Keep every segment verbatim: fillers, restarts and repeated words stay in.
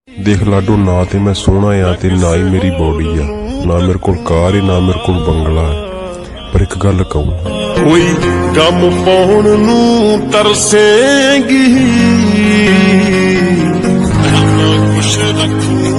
देख लाडो, ना ते मैं सोहना आं ते ना ही मेरी बॉडी ऐ, ना मेरे कोल कार ऐ, ना मेरे कोल बंगला ऐ, पर इक गल्ल कहूं, कोई गम पौन नू तरसेगी। खुश रखूंगा।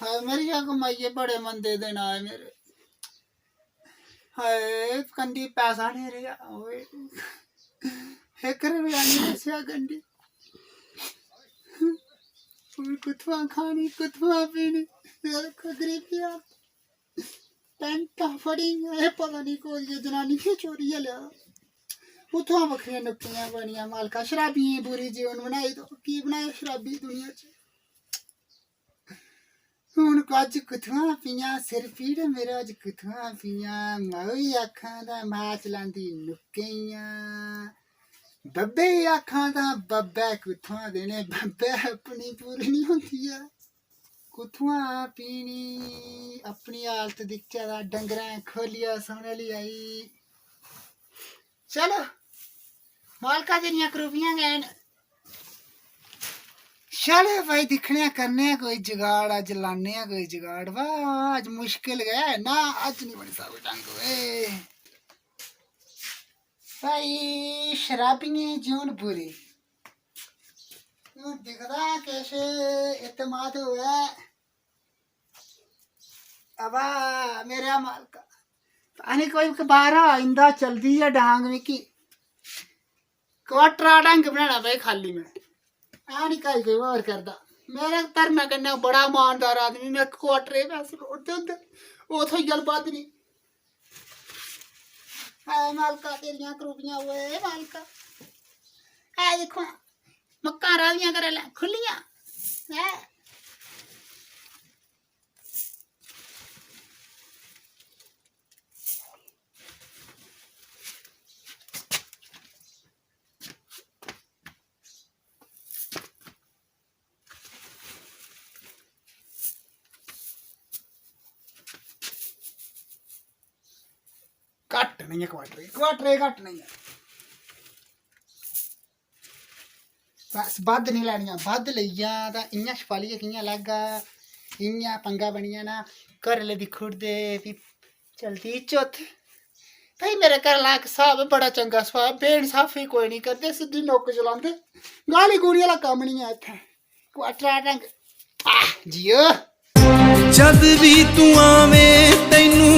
हाय, मेरी गै कमाइयै बड़े मंदे दिन आए मेरे। हाय, कंडी पैसा नहीं रेहा। ओए, इक रपेआ नहीं बचेआ कंडी। हून कुत्थुआं खानी, कुत्थुआं पीनी? मेरे को गरीबी हालत। पैंटां फड़ियां, एह् पता नहीं कोई जनानी ने चोरियै लेआ। उत्थुआं बक्खरियां नुक्कियां बनियां। मालका, शराबियें दी बुरी जीवन बनाई दो। की बनाया शराबी दुनिया च? हून अज्ज कुत्थुआं पीआं, सिर पीड़ मेरा अज्ज कुत्थुआं पीआं। माऊ गी आखां तां मां चलांदी नुक्कियां, बब्बे गी आखां तां बब्बै कुत्थुआं देने, बब्बै अपनी पूरी निं होंदी ऐ। कुत्थुआं पीनी, अपनी हालत दिक्खचै तां डंगरें खोलियै सौने आह्ली आई। चलो, मालका तेरियां करूपियां गै न। चलो भाई, दिक्खने आं, करने आं कोई जुगाड़, अज्ज लाने आं कोई जुगाड़। वाह, अज्ज मुश्किल गै है ना, अज्ज नहीं बनी सकदा ढंग। ओए भाई, शराबियें दी जीवन बुरी। हून दिखदा किश इतमाद होऐ। अबा मेरे मालका, अने कोई बाहरा इंदा चलदी ऐ डांग मिकी। क्वार्टरा ढंग बनाना भाई खाली में। आ नी कल कोई होर करदा। मेरे धर्मै कन्नै बड़ा ईमानदार आदमी, में क्वार्टरे पैसे लोड़दे होंदे, ओह् थ्होई जान बद्ध नी। हाय मालका, तेरियां करूपियां, ओए मालका। हाय दिक्खो, मक्कां राह्दियां घरै लै खु'ल्लियां। हैं? घट्ट नेईं ऐ क्वार्टर, क्वार्टर घट्ट नेईं ऐ। बस बद्ध निं लैनियां, बद्ध लेई जा तां इ'यां छपालियै कि'यां लैगा, इ'यां पंगा बनी जाना। घरै आह्ले दिक्खी ओड़दे, फ्ही चलदी चुत्थ। भाई मेरे घरै आह्ला इक स्हाब ऐ, बड़ा चंगा स्हाब, बेइंसाफी कोई निं करदे, सिद्धी नोक चलांदे, गाली गूली आह्ला कम्म निं ऐ इत्थै। क्वार्टरा ढंग। आह, जियो। जद भी तू आवे तैनू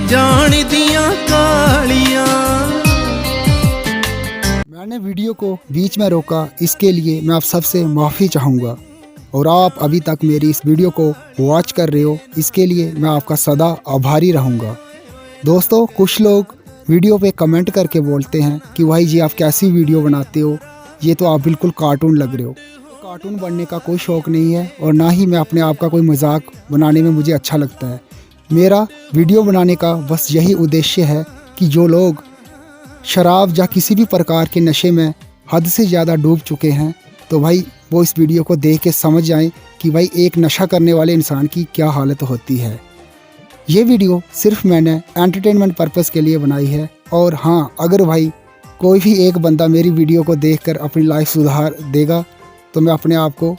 जान दियां कालियां। मैंने वीडियो को बीच में रोका, इसके लिए मैं आप सबसे माफ़ी चाहूँगा। और आप अभी तक मेरी इस वीडियो को वॉच कर रहे हो, इसके लिए मैं आपका सदा आभारी रहूँगा। दोस्तों, कुछ लोग वीडियो पे कमेंट करके बोलते हैं कि भाई जी, आप कैसी वीडियो बनाते हो, ये तो आप बिल्कुल कार्टून लग रहे हो। कार्टून बनने का कोई शौक नहीं है और ना ही मैं अपने आप का कोई मजाक बनाने में मुझे अच्छा लगता है। मेरा वीडियो बनाने का बस यही उद्देश्य है कि जो लोग शराब या किसी भी प्रकार के नशे में हद से ज़्यादा डूब चुके हैं, तो भाई वो इस वीडियो को देख के समझ जाएं कि भाई एक नशा करने वाले इंसान की क्या हालत होती है। ये वीडियो सिर्फ मैंने एंटरटेनमेंट पर्पस के लिए बनाई है। और हाँ, अगर भाई कोई भी एक बंदा मेरी वीडियो को देखकर अपनी लाइफ सुधार देगा, तो मैं अपने आप को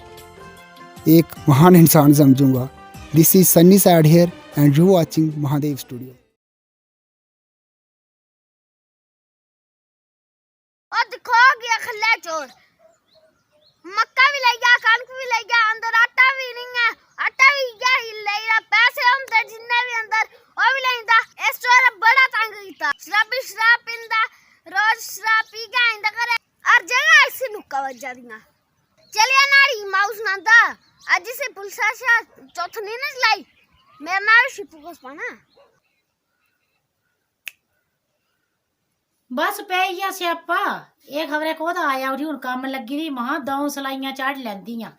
एक महान इंसान समझूंगा। This is Sunny Sad here and you watching Mahadev Studio। ओ दिक्खो, गया खल्लै चोर। मक्कां बी लेई गेआ, कनक बी लेई गेआ, अंदर आटा बी निं ऐ, आटा बी इ'यै लेई गेआ, पैसे होंदे जिन्ने बी अंदर, ओह् बी लेई जंदा। इस चोरै बड़ा तंग कीता। शराबी शराब पींदा, रोज शराब बज्जा दियां। चलेआ न्हाड़ी माऊ सनांदा, अज्ज इसी पुलसा शा चुत्थ निं ना चलाई। मेरा नांऽ बी शिप्पू घुसपैठ। बस पेई गेआ स्यापा। एह् खबरै कोह्दा आया उठी, हून कम्म लग्गी दी, महां द'ऊं सलाइयां चाढ़ी लैंदियां।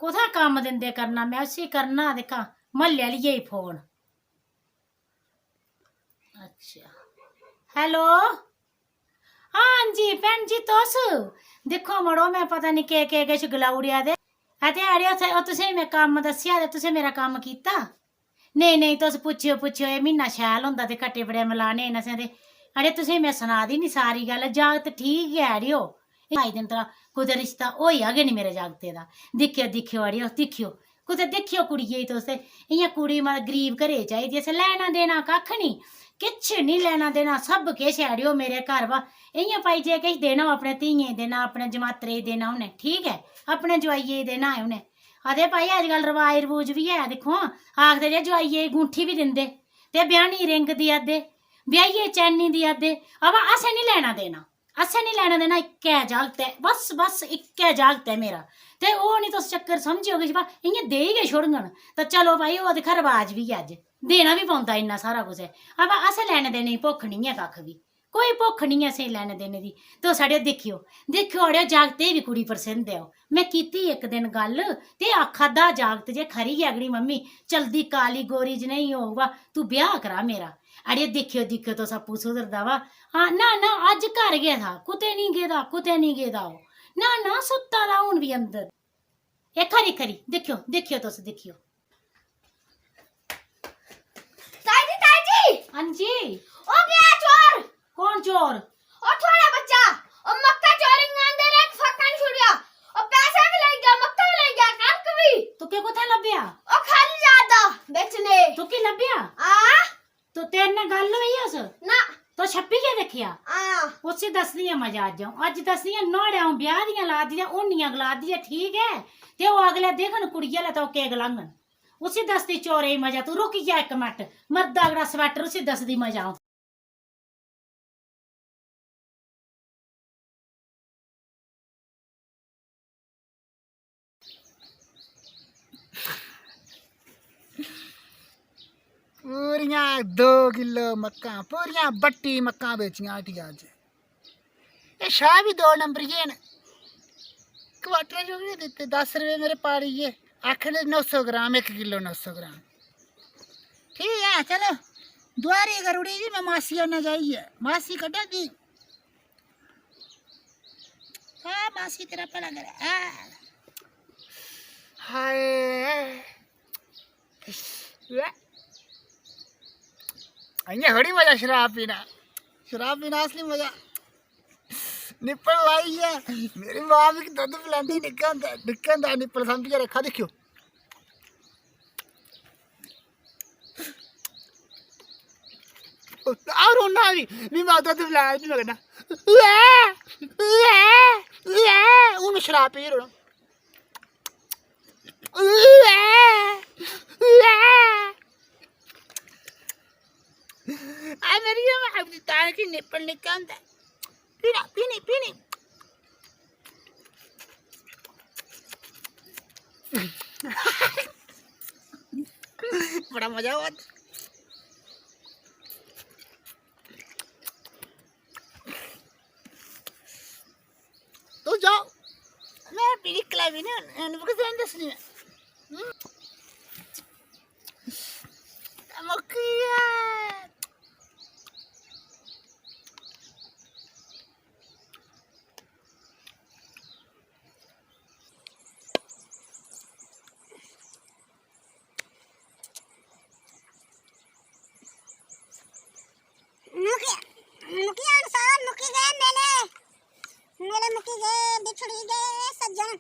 कुत्थै कम्म दिंदे करना, में उसी करना दिक्खां म्हल्ले आह्लियै गी फोन। अच्छा, hello, हां जी भैन जी, तुस दिक्खो मड़ो, में पता निं केह् केह् किश गलाई ओड़ेआ ते, अते अड़ेओ, उत्थै ओह् तुसें में कम्म दस्सेआ ते तुसें मेरा कम्म कीता? नेईं, नेईं, तुस पुच्छेओ, पुच्छेओ, एह् म्हीना शैल होंदा ते कट्टे बड़े मलाने न असें ते। अड़े, तुसें में सना दी निं सारी गल्ल, जागत ठीक गै अड़ेओ। ढाई दिन तरा कुतै रिश्ता होएआ गै निं मेरे जागतै दा। दिक्खेओ, दिक्खेओ अड़ेओ, दिक्खेओ, कुतै दिक्खेओ कुड़ियै गी तुस ते। इ'यां कुड़ी, मतलब, गरीब घरै दी चाहिदी, असें लैना देना कक्ख निं, किश निं लैना देना, सब किश अड़ेओ मेरे घर। वा इ'यां भाई, जे किश देना होऐ अपने धियें गी देना, अपने जमातरे गी देना उ'नें, ठीक ऐ, अपने जोआइये गी देना ऐ उ'नें। अते भाई, अजकल रवाज रवूज बी ऐ, दिक्खो हां, आखदे जे जोआइये गी गूंठी बी दिंदे ते ब्याह्नी रिंग देआ दे, ब्याहियै चैनी देआ दे, अवा असें निं लैना देना, असें निं लैना देना। इक्कै जागत ऐ, बस, बस इक्कै जागत ऐ मेरा। ते ओह् निं तुस चक्कर समझेओ किश, बा इ'यां देई गै छोड़ङन। तां चलो भाई, ओह् दिक्खा रवाज बी ऐ अज्ज, देना बी पौंदा इन्ना सारा कुछ ऐ, अवा असें लैने देने दी भुक्ख निं ऐ कक्ख बी। कोई भुक्ख निं ऐ असें लैने देने दी। तुस अड़ेओ दिक्खेओ, दिक्खेओ अड़ेओ, जागतै गी बी कुड़ी पसंद ऐ। ओह् में कीती इक दिन गल्ल, ते आखा दा जागत जे, "खरी ऐ अगड़ी मम्मी, चलदी काली गोरी जनेही होग, वा तूं ब्याह् करा मेरा।" अड़ेओ दिक्खेओ, दिक्खेओ, तुस आपूं सुधरदा वा। हां, ना, ना, अज्ज घर गै था, कुतै निं गेदा, कुतै निं गेदा ओह्। ना, ना, सुत्ता दा हून बी अंदर। ए खरी, खरी, दिक्खेओ, दिक्खेओ, तुस दिक्खेओ। ताई जी, ताई जी। हां जी। ओ गेआ चोर। कौन चोर? ओ थुआढ़ा बच्चा। ओ मक्का चोरी आंदे रे, इक फाका निं छुड़ेआ। ओ पैसे बी लेई गेआ, मक्का बी लेई गेआ, कनक बी। तुक्के कुत्थै लब्भेआ? ओ खाल्ली जा दा बेचने। तुक्की लब्भेआ? हां। तो तेरे ने गल्ल होई उस? ना। तो छप्पी गै दिक्खेआ? हां। उसी दसदी ऐ मजा अज्ज अ'ऊं। अज्ज दसदी ऐ, नुहाड़े अ'ऊं ब्याह् दियां ला दी ऐ, होनियां गला दी ऐ, ठीक ऐ? ते ओह् अगले दिक्खन कुड़ी आह्ले, ते ओह् केह् गलाङन? उसी दसदी चोरे गी मजा। तू रुकी जा इक मिंट, मर्दा अगड़ा स्वैटर, उसी दसदी मजा अ'ऊं। पूरियां दो किलो मक्कां, पूरियां बट्टी मक्कां बेचियां हट्टिया अज्ज। एह् शाह् बी दो नंबरिये न। क्वार्टर च बी निं दित्ते, दस रपेऽ मेरे पाड़ी गे। आखन नौ सौ ग्राम, इक किलो नौ सौ ग्राम। ठीक ऐ, चलो, दुआरी करी ओड़ी जी में मासी कन्नै जाइयै। मासी कड्ढा दी। आ, मासी तेरा भला करै। आ। हाय। इ'यां थोड़ी मजा शराब पीना। शराब पीना असली मजा। निप्पल लाइयै मेरी मां मिगी दुद्ध पलैंदी निक्का होंदा, निक्का होंदा निप्पल सांभियै रक्खा, दिक्खेओ। आ रोना भी, भी मां दुद्ध पलैंदी, भी मैं करना, "उऐ, उऐ, उऐ।" हून मैं शराब पी रोना। आ मेरी मां दी तां कि निप्पल निक्का होंदा। पीनी, पीनी, पीनी। बड़ा मजा आवा दा। तू जाओ। मैं पीनी कलाई भी नहीं, उन्हें कुछ नहीं दसनी है। हम्म। मुक्की है। मुक्की, मुक्की हून साल मुक्की गए मेले, मेले मुक्की गए, बिछड़ी गए सज्जन।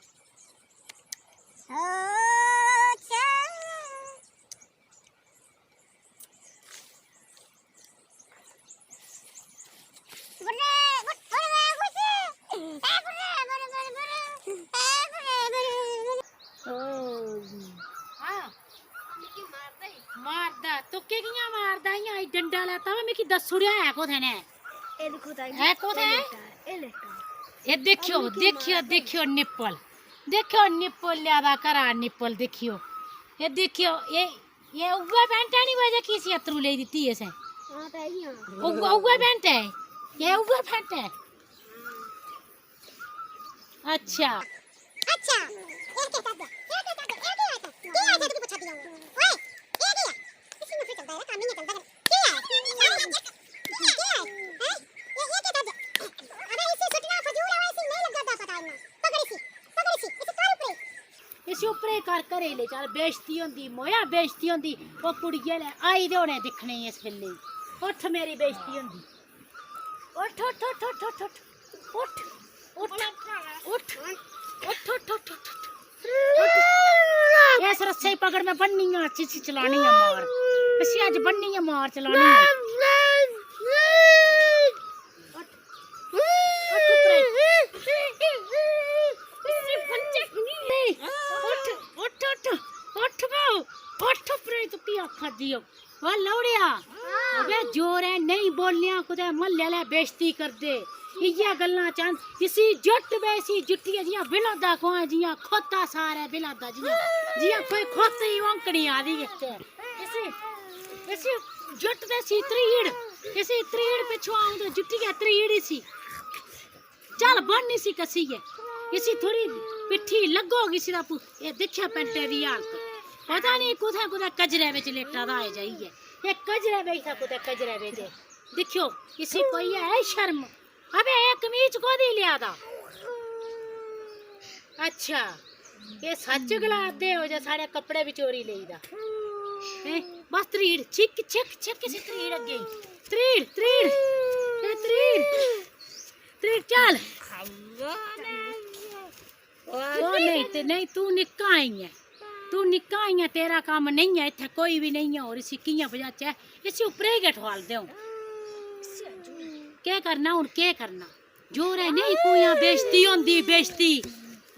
ओ अच्छा। हां। मारदा, तुक्के कि'यां मारदा? इ'यां डंडा लैता वा, मिगी दस्सी ओड़ेआ है कुत्थै ने? एह् दिक्खो ताई जी, एह् कुत्थै? एह् लेटा, एह् लेटा। एह् दिक्खेओ, दिक्खेओ, दिक्खेओ निप्पल, दिक्खेओ निप्पल लेआ दा घरा निप्पल, दिक्खेओ। एह् दिक्खेओ, एह्, एह् उ'ऐ पैंट ऐ नी, उ'ऐ जेह्की इसी अत्तरू लेई दित्ती असें। हां, ते इ'यां। उ'ऐ, उ'ऐ पैंट ऐ, एह् उ'ऐ पैंट ऐ। अच्छा। अच्छा, एह् केह् करदे? एह् केह् करदे? एह् केह् ऐ? केह् ऐ? तुगी पुच्छा दी अ'ऊं। ओए, एह् केह् ऐ? इसी में फिर चलदा है, कम्म ही नहीं चलदा। केह् ऐ? केह् ऐ? हैं? एह्, एह् केह् करदे? अबे इसी सुट्टना फजूल है, इसी नहीं लग्गा दा पता इन्ना। पकड़ इसी, पकड़ इसी, इसी कर ऊपरे। इसी ऊपरे कर, घरे ले चल, बेइज्जती होंदी, मोया बेइज्जती होंदी। ओह् कुड़िये ले आई दे होने दिक्खने गी इस बिल्ले गी। उठ, मेरी बेइज्जती होंदी। उठ, उठ, उठ। इस रस्से गी पकड़, मैं बन्नी आं, इसी चलानी ऐ मार। इसी अज्ज बन्नी ऐ मार, चलानी ऐ। उठ। उठ उप्परे। इसी बच्चे की नहीं। उठ, उठ, उठ, उठ बो, उठ उप्परे, तू की आखा दी हो? ओ लौड़िया, अबे जोरै नेईं बोलियां, कुतै म्हल्ले आह्ले बेइज्जती करदे। इ'यै गल्लां चंद, इसी जुट्ट बे, इसी जुट्टियै जि'यां बिलादा खुआं, जि'यां खोता सारै बिलादा, जि'यां, जि'यां कोई खोते दी औंकड़ी आ दी इत्थै। इसी, इसी जुट्ट ते इसी त्रीड़, इसी त्रीड़ पिच्छुआं आऊं ते जुट्टियै त्रीड़ इसी। चल बन्न इसी कस्सियै, इसी थोड़ी पिट्ठी लग्गोग इसी दा पु-, एह् दिक्खेआ पैंटे दी हालत, पता निं कुत्थै कुतै कजरै बिच लेटा दा ऐ जाइयै, एह् कजरै बिच था कुतै कजरै बिच। दिक्खेओ इसी कोई है शर्म? अबे एह् कमीज कोह्दी लेआ दा? अच्छा, एह् सच्च गला दे ओ जे साढ़े कपड़े बी चोरी लेई दा? हैं? बस त्रीड़, छिक, छिक, छिक, इसी त्रीड़ अग्गें। त्रीड़, त्रीड़, एह् त्रीड़, त्रीड़, चल। ओ नेईं, ते नेईं, तू निक्का आई ऐ, तू निक्का आई ऐ, तेरा कम्म नेईं ऐ इत्थै, कोई बी नेईं ऐ, और इसी कि'यां बजाचै? इसी उप्परे गै ठुआल दे हून। केह् करना हून, केह् करना? जोरै नेईं कुएआं बेइज्जती होंदी, बेइज्जती।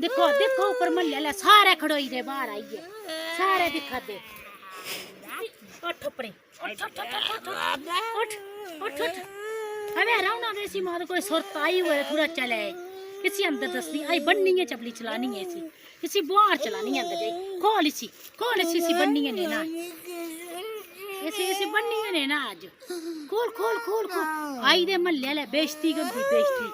दिक्खो, दिक्खो उप्पर म्हल्ले आह्ले सारे खड़ोई दे बाह्र आइयै, सारे दिक्खा दे। उठ उप्परे, उठ, उठ, उठ। अबे रौह्ना ते इसी माता कोई सुरत आई होऐ ते थोह्ड़ा चलै। इसी अंदर दसदी, आई बन्नियै चपली चलानी ऐ इसी। इसी बुहार चलानी ऐ अंदर जाई। खोल इसी, खोल इसी, इसी बन्नियै लेना। इसी, इसी बन्नियै लेना अज्ज। खोल, खोल, खोल, खोल। आई दे म्हल्ले आह्ले, बेइज्जती गै होंदी, बेइज्जती।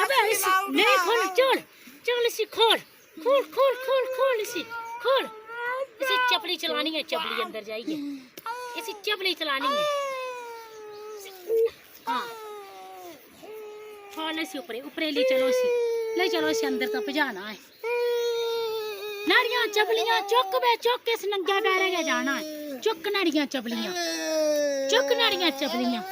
अबे इसी नेईं खोल, चल, चल इसी खोल। खोल, खोल, खोल, खोल इसी, खोल। इसी चपली चलानी ऐ, चपली अंदर जाइयै। इसी चपली चलानी ऐ। हां। खोल इसी उप्परे, उप्परे लेई चलो इसी। लेई चलो इसी अंदर तां पजाना ऐ। न्हाड़ियां चपलियां चुक्क बे चुक्क, इस नंगे पैरें गै जाना ऐ। चुक्क न्हाड़ियां चपलियां। चुक्क न्हाड़ियां चपलियां।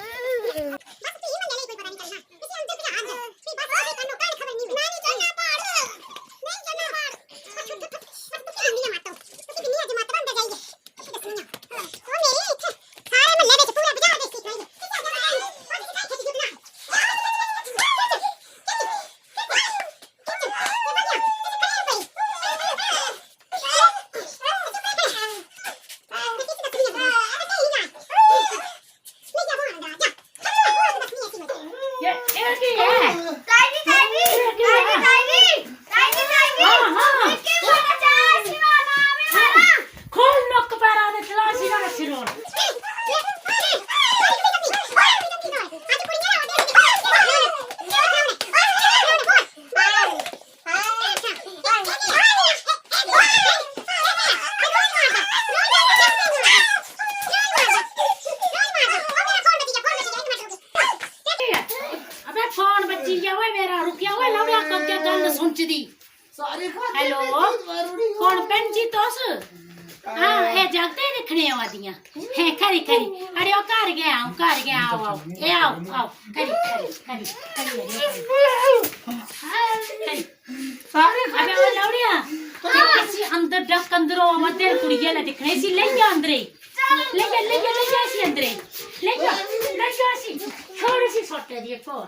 अबे फोन बज्जी गेआ ओए मेरा, रुकेआ ओए, लौड़िया कग्गै गल्ल सुनचदी। सारे खाते हेलो। में चीज मारूड़ी। कौन भैन जी तुस? हां, एह् जागत ही दिक्खने आवा दियां। है, खरी, खरी। अरे, ओ घर गै आओ, घर गै आओ, आओ। ए आओ, आओ। खरी, खरी, खरी, खरी, खरी। खरी। सारे अबे, ओ लौड़िया, ते इसी अंदर डक, अंदरों आवा दे कुड़िये ले दिक्खने, इसी लेई जा अंदरे। लेई जा, लेई जा, लेई जा इसी अंदरे। लेई जा, लेई जा इसी। छोड़ इसी सोटे दी एक और।